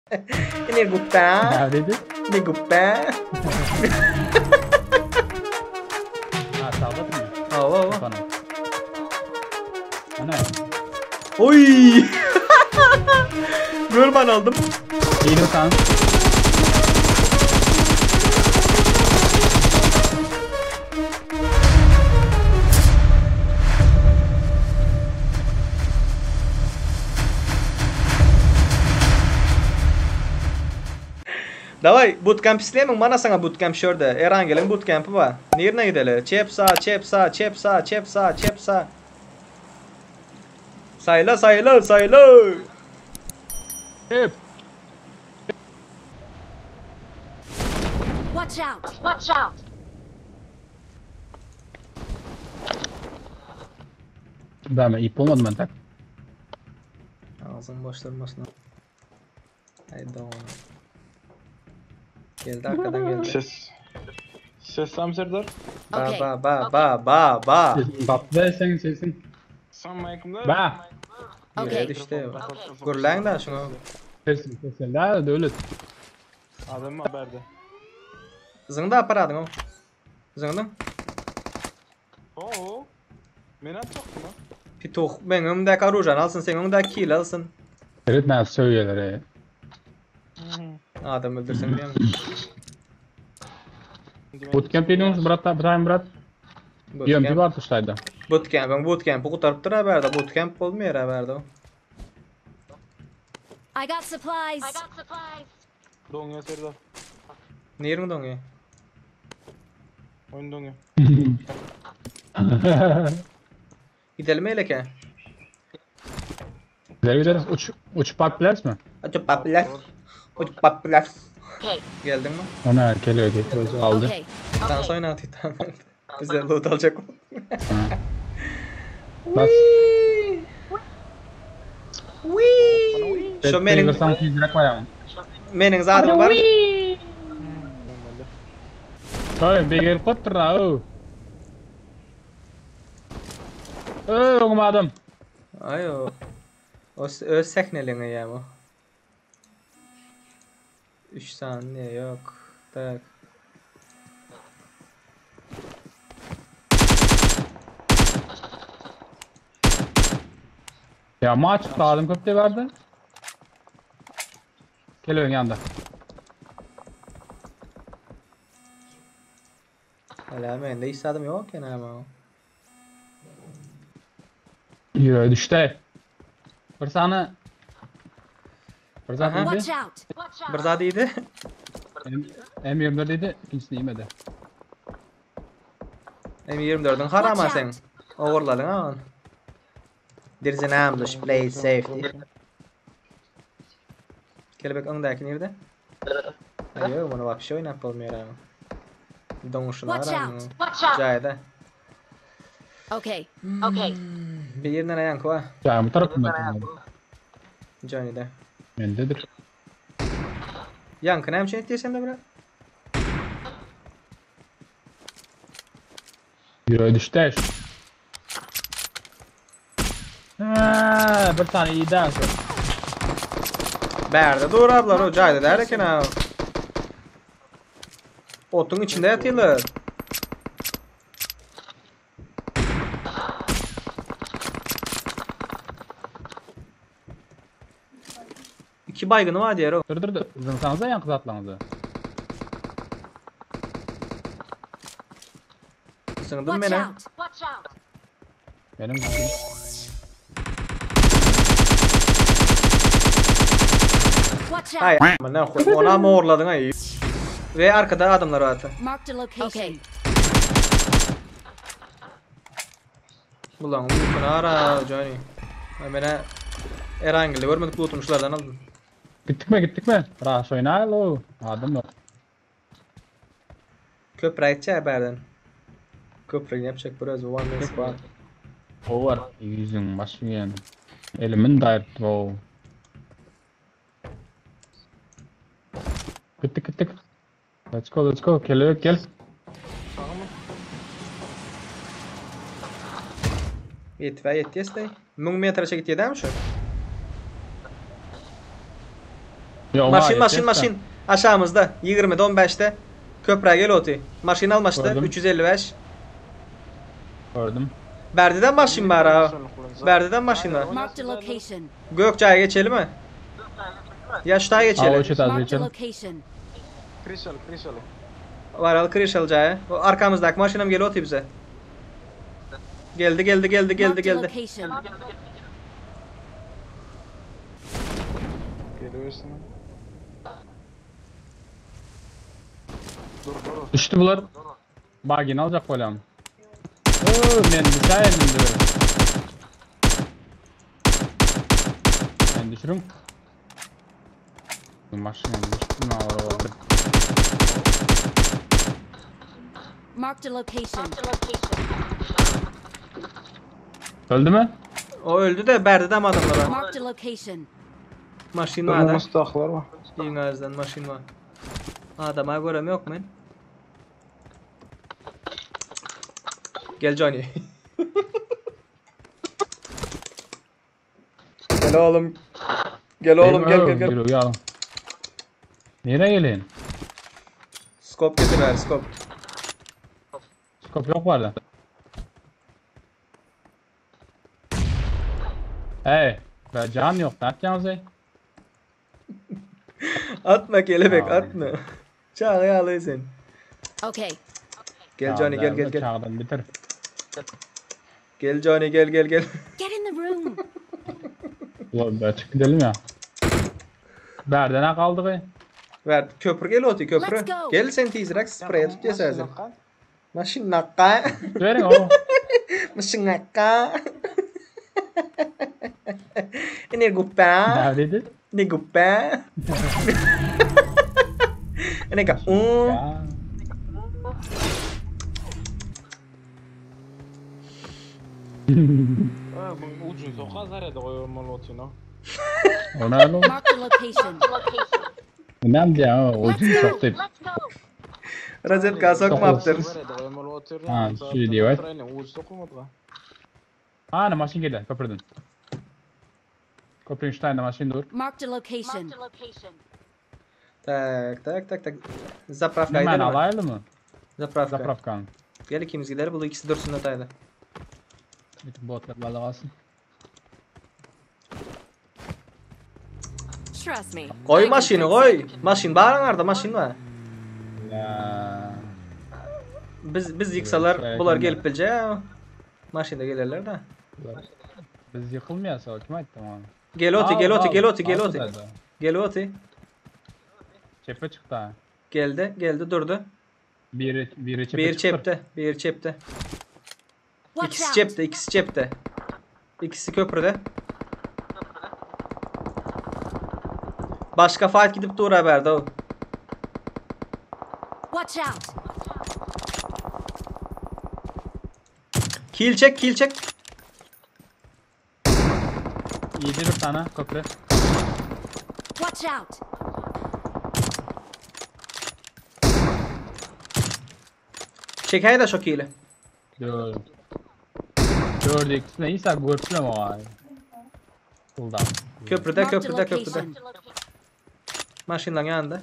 Ne guppa? Ne dedi? Ne guppa? Ha sağda mı? Hawa hawa. Bana. Ana. Oy! Görmen aldım. Eğilim sen. Daway, bootcamp isleýämiň? Mana saňa bootcamp şörde. Erangeliň bootcampy bar. Nirine gideli? Çep sağ, çep sağ, çep sağ, çep sağ, çep sağ. Saýla, saýla, saýla. Hep. Watch out! Watch out! Ben ip olmadım ben tak. Ağzın boşlarmasın. Haydi oğlum. Geldi arkadan geldi. Ses. Ses tam Serdar. Ba Okey. ba ba ba ba ba. Sesin tatlı senin sesin. Sen mic'imde. Ba. Yere Okey. düştü. Gürläň da şunu. Sesin sesin. Da öyle. Adam haberde. Zyňda aparadyň o. Zyňdyň. Oo. Men atacak mı? Pituh men öňümdäki orujany alsyn, sen öňündäki kill alsyn. Evet ne söylüyorlar. Adam öldürsen diýen. Bootcamp ediyormuş brat, Brian brat. UMP var tuşlaydı. Bootcamp'ın bootcamp'ı gutaryp dur bärde. Bootcamp bolmaýar bärde. I got supplies. I got supplies. Donuyor Serdar. Nirň doňy? Oyun donuyor. Gidelim eleke. Gidelim gidelim. Uç, uç patlar mı? Açıp paplas. Uçup paplas. Okay. Geldin mi? Ona geliyor geliyor aldı. Okay. Dans oynat tamam. Bize loot alacak. Bas. Şu menin Kırsan tizrek var ya. menin zaten var. Tabii bir gelip koptur da o. Öy oğlum adam. Ay o. O öz səhnəliğine ya bu. 3 saniye yok. Tak. Ya maç çıktı adam köpte verdi. Geliyor yanında. Hala mende hiç adım yok yani ama. Yürü düştü. Bir sana. Bir Aha. zat Watch yedi. out! Watch out! Bir zat iyiydi. M24 dedi. İkincisini yemedi. M24'ün harama Watch sen. out. Overladın ha onu. There's an ambush, play it safe. Kelebek öndeki nerede? Ay yok bunu vapşe oynap olmuyor ama. Donuşunu Watch aram. out! Watch out! Cayda. Okay. Okay. Bir yerinden ayan koy. Ya bu tarafında. Johnny'de. Mendedir. Yankı ne şey ettiysen de bırak. Yürü düştü. Ha, bir tane iyi daha. Berde doğru ablar o cayda derken ha. Otun içinde yatıyorlar. İki baygını var diğer o. Dur dur dur. Zıngsanıza yankı zatlanızı. Sınırdın Watch beni. out! Watch out! Benim Watch out! Hay aman ne koy. Ona mı uğurladın ay? Ve arkada adamlar var. Marked a location. Okay. Ulan lootunu ara Johnny. Ay bana Erangel'i görmedik lootunu şulardan aldım. Gittik mi gittik mi? Raş oynayal o. Adam yok. Köprü edeceği berden. Köprü yapacak biraz one man squad. O var. Yüzün başı yani. Elimin dayırttı o. Gittik gittik. Let's go let's go. Gel gel. Yet ve yetti este. 1000 metre çekip yedi mi şu? Ýok, Maşyn maşyn maşyn. Aşamyzda 20-de 15-de. Köprä gel oty. Maşyn almaşdy Gördüm. 355. Gördüm. Berdiden maşyn bar ha. Berdiden maşyn bar. Marked a location. Gökçaya geçelim mi? Ya şu tağa Aa, o geçelim. şu taze Marked a geçelim. location. Krişalı krişalı. Varalı Krişal caya. O arkamızdaki maşınam gel oty bize. Geldi geldi geldi geldi Marked a geldi. location. Geliyorsun. Dur dur. Düştü bular. Bagini alacak bolam. Oo, men düşäýin indi. Men düşürüm. Maşyn düştü ne var oldu. Marked a location. Öldü mü? O öldü de berdiden adamlar var. Marked a location. Maşyn var da. Mustahlar var. Ağzından maşyn var. Adama görem yok men. Gel Johnny. gel oğlum. Gel oğlum gel gel gel. Yürü uyalım. Nereye gelin? Skop getir ver skop. Skop yok vardı. Hey, be can yok. Ne yapacaksınız ey? Atma kelebek Tamam. atma. Çağ yağlay sen. Okay. Gel Johnny gel gel gel. Çağdan bitir. Gel Johnny gel gel gel. Get in the room. Ulan be çık gidelim ya. Berde ne kaldı ki? Ver köprü gel oti köprü. Let's go. Gel sen tizrak spreye tut ya sen. Maşin nakka. Verin o. Maşin nakka. Ne gupa. Neredeydi? Ne gupa. Ne gupa. Ya. Ha, bunun ucunu soka zarede koyuyorum otunu. O ne oğlum? Marked a location. Ne diye o Let's ucunu go. soktu. Let's go. Rozetka sokmaptır. Zarede koyuyorum otunu. Ha, şu diyor. Ucu sokulmadı lan. Ha ne maşın geldi köprüden. Köprünün şu tane maşın dur. Marked a location. Tak tak tak tak. Zapravka Hemen gidelim mi? alaylı mı? Zapravka. Zapravkanın. Gel ikimiz gidelim. Bu ikisi dursun öteyde. Bütün botlar bağlı kalsın. Trust me. Koy maşını koy. Maşın bağırın arada maşın var. Ya. Biz biz yıksalar Evet, bular evet. gelip bilce. Maşında gelirler de. Biz yıkılmayasa o kim aytdı onu? Gel oti gel oti gel oti gel Al, oti. al, al. Gel oti. Çepe çıktı ha. Geldi geldi durdu. Biri, biri çepe Bir çıktı. çepte bir çepte. Watch İkisi out. çepte ikisi çepte. İkisi köprüde. Başka fight gidip dur haberde o. Watch out. Kill çek kill çek. Yedi bir tane köprü. Watch out. Çekey de şu kill'i. Dört. Dördü ikisine iyiyse görüpsün ama ay. Kuldan. Köprüde Marked a köprüde köprüde. location. Maşınların yanında.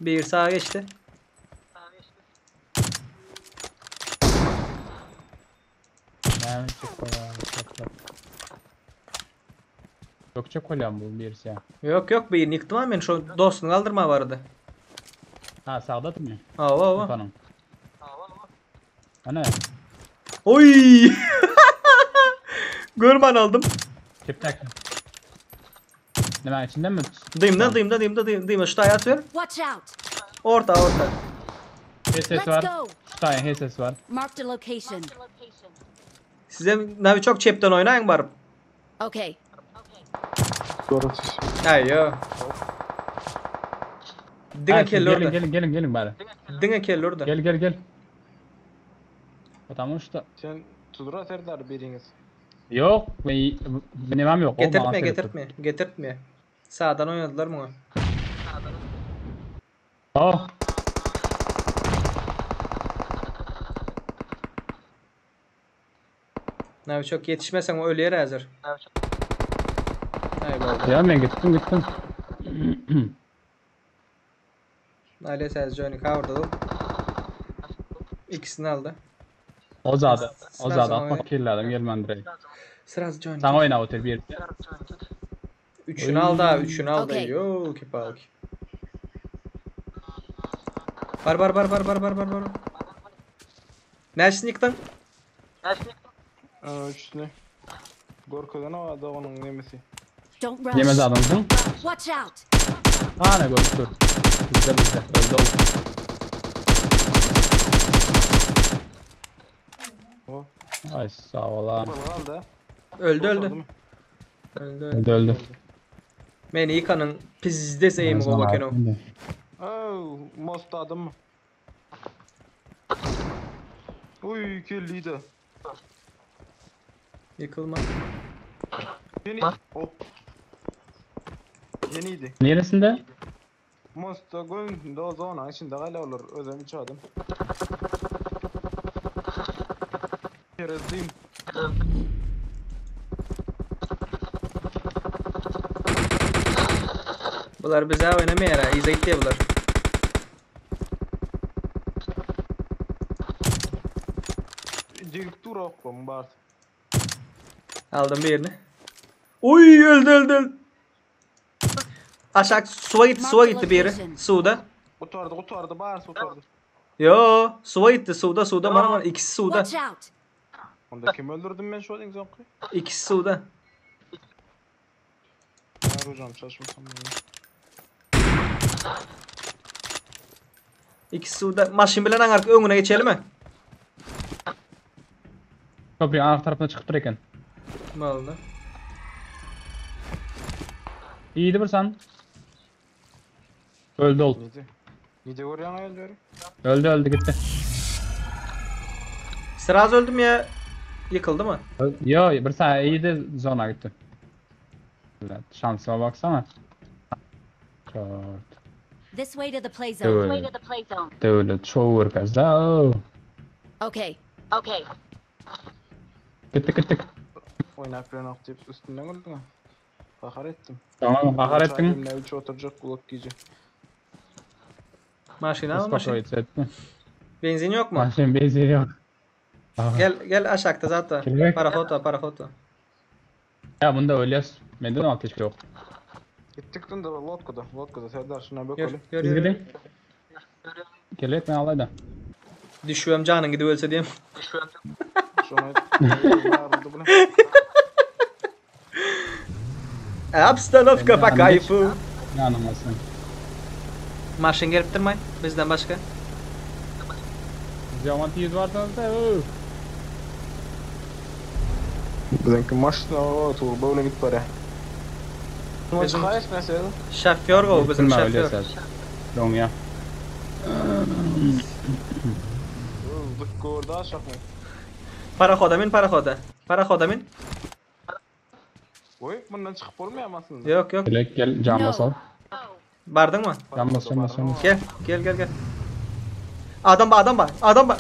Bir sağa geçti. Yani çok kolay. Çok kolay. Çok çok kolay bu birisi ya. Yok yok bir yıktım ama ben şu dostunu kaldırma vardı. Ha sağda mı? Ava ava. Yapanım. Ana. Oy! Görmen aldım. Çeptek. Ne ben içinden mi? Dıyımda dıyımda dıyımda dıyımda dıyımda şu hayat ver. Watch out. Orta orta. HSS Let's var. go. Şu tane HSS var. Marked a location. Size navi çok çepten oynayın barıp. Okay. Doğru siz. Ay yo. Dine Ha, siz kelle gelin orada. gelin gelin gelin bari. Dine kelle orada. Gel gel gel. Tamam işte. Sen Tudra Serdar biriniz. Yok ben benim yok. Oğlum, Getirtme aferin. getirtme getirtme. Sağdan oynadılar mı? Oh. Navi çok yetişmesen o ölüye hazır. Aý boldy. Ya men gitdim gitdim. Ali has joined cover'da dur. İkisini aldı. O zada. O Sraz zada oynay. atmak kirladım gelmen direkt. Sraz join. Sen oyna otur bir. Üçünü aldı ha, üçünü aldı. Okey. Yo ki palki. Bar bar bar bar bar bar bar bar. Neresini yıktın? Aa, üçüsünü. Gorkudan o da onun nemesi. Don't rush. Yemez adamsın. Watch out. Ha ne gördük dur. Bizde bizde. Öldü oldu. O. Ay sağ ol ha. Balığı aldı. Öldü öldü. mı? Öldü öldü. Öldü öldü. Meni yıkanın pizdes eğimi bu bakın o. Oh, most adım mı? Uy, kelliydi. Yıkılma. Yeni. Hop. Yeniydi. Neresinde? Mosta görüntünde o zaman içinde hala olur. Özlem üç adım. Kerezliyim. Bunlar bize oynamıyor ha. İzleyip diye bunlar. Cigip dur oklum bart. Aldım birini. Uy öldü öldü öldü. Aşağı suya gitti suya gitti bir yeri. Suda. Oturdu oturdu bars oturdu. Yo suya gitti suda suda bana bana ikisi suda. Watch out. Onda kim öldürdüm ben şu an zonku? İkisi suda. Ben hocam şaşmasam ya. İkisi suda. Maşın bilen arka önüne geçelim mi? Köprüyün arka tarafına çıkıp dururken. Ne oldu? İyiydi bir sen. Öldü ol. Neydi? Neydi görüyorsun öldürüyorum? Öldü öldü gitti. Sıraz öldüm ya. Yıkıldı mı? Yo bir saniye iyiydi zona gitti. Evet, şansıma baksana. Çok. This way to the play zone. Evet. Devlet çoğu ırkazda. Okay. Okay. Gittik gittik. Oynayıp bir deyip üstünden öldün ha. Bakar ettim. Tamam bakar ettin. Ne üç oturacak kulak giyecek. Maşın al maşın. Uspokojit etti. Benzin yok mu? Maşın benzin yok. Gel gel aşağıda zaten. Kelebek. Parafoto parafoto. Ya bunda ölüyoruz. Bende de ateş yok. Gittik dün de Lotka'da. Lotka'da Serdar şuna Yürü bakalım. yürü Biz yürü. gidelim. Kelebek ben alayım da. Düşüyorum canın gidip ölse diyeyim. Şuna ayrıldı bu ne? Обстановка Ben по de кайфу. Yanılmasın. Maşın gelip durmay bizden başka. Diamant 100 var da. Bizimki maşına o turba öyle git para. Bizim- Bizim mesela. Şoför o bizim şoför. Long ya. Dık orada aşağı mı? Paraxoda min paraxoda. Paraxoda min. Oy bundan çıkıp olmuyor ama aslında. Yok yok. Kelek gel cam No. basal. Bardın mı? Cam bas cam bas cam bas. Gel gel gel gel. Adam ba adam ba adam ba.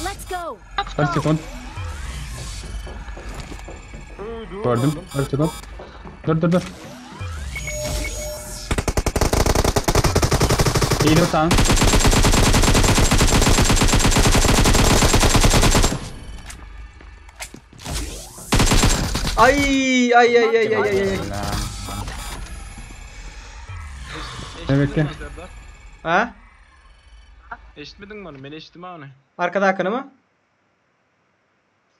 Let's go. Bir sekund. Gördüm. Bir sekund. Dur dur dur. İyi dur sen. Ay ay ay ay ay ay ay. Evet ki. Ha? Eşitmedin mi onu? Ben eşittim ha onu. Arkada Hakan'ı mı?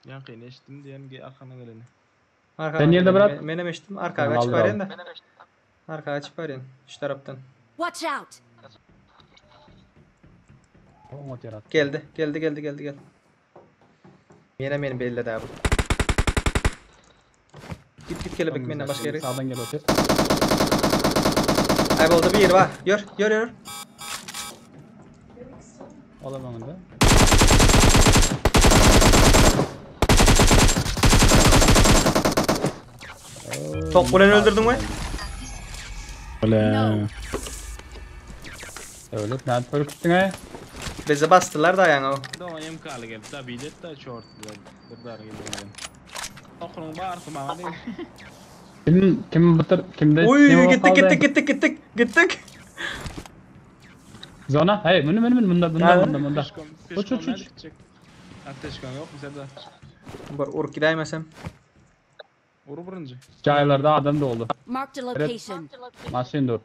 Yankı eşittim diyen arkana geleni. Arkada Sen yerine bırak. Menem eşittim. Arkaya Ben açıp aldım. arayın da. Arkaya açıp arayın. Şu taraftan. Watch out. Geldi. Geldi geldi geldi geldi. Yine beni belli abi. Git git kelebek menden başka yere. Sağdan gel otur. Ay bolda bir yer var. Gör gör gör. Alamam da. Top bilen öldürdün mü? Öyle. No. Öyle. Ne yapıyor gittin he? Bizi basdylar da ýaňy. Dogan MK-ly gelip da bilet da çort bilen bir dar geldi. Okunyň barysy maňa degdi. Kim kim bitir kimde Uy kim gittik kaldy? gittik gittik gittik gittik. Zona. Hey münü münü münü bunda bunda Ha. bunda bunda. Peşkom, Uç uç peşkom uç. gidecek. Ateşkan yok mu Serdar? Bir urup gidäýmesem. Ur birinci. Jaýlarda adam doldy. Marked a location. Maşyn dur.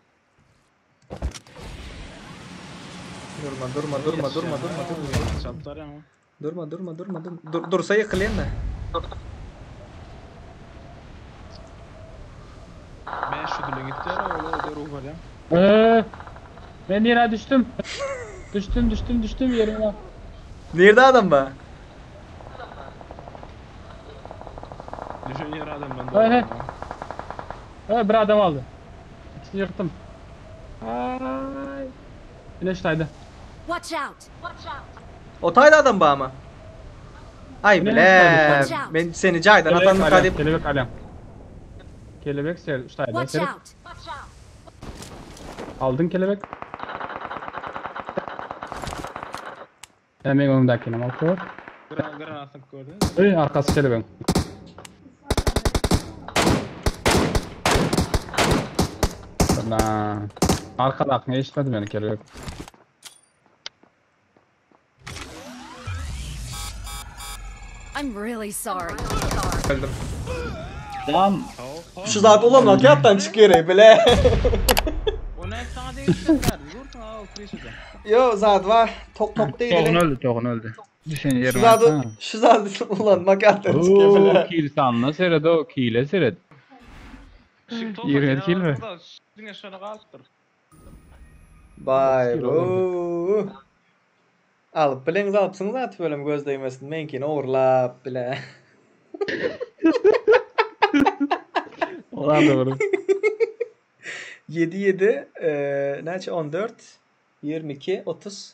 Durma durma durma durma durma durma. Çaplar ya. Durma durma durma durma. Dur, dursa ýykylyň da. Ben şu dile gitti ya öyle öyle ruh var ya. Ee, ben yere düştüm. Düştüm düştüm düştüm yerime. Nirde adam ba? Düşen yere adam ben Hey, hey. de. Ee, bir adam aldı. İkisini yıktım. Ay. Güneş taydı. Watch out! O taýda adam ba ama. Ay Ne bile. Watch out. Men seni jaýdan Kelebek atan alyam, kadip. kelebek alyam. Kelebek ser, şu taydı. Watch Serip. out! Aldın kelebek. Hemen önümdekini al koy. Gran granatını gördün. Ey, arkası kelebek. Lan. Arkadakini eşitmedi beni kelebek. I'm really sorry. Öldüm. Lan Şu zat ulan nakattan çykyr bile. O ne sana değil Serdar? Dur ha o krişede. Yo zat var. Tok tok değil. Toğun öldü, toğun öldü. Düşen Şu yerime. zatı şu zatı ulan nakattan çykyr Oo, bile. kil sanına seret o, kile seret. 27 kill mi? Diňe şöyle galypdyr. Bay bu. Alyp bileňiz alypsyňyz atyp bölüm göz değmesin. Meňkini ogurlap bile. Olar doğru. 7 7 eee näçe 14 22 30.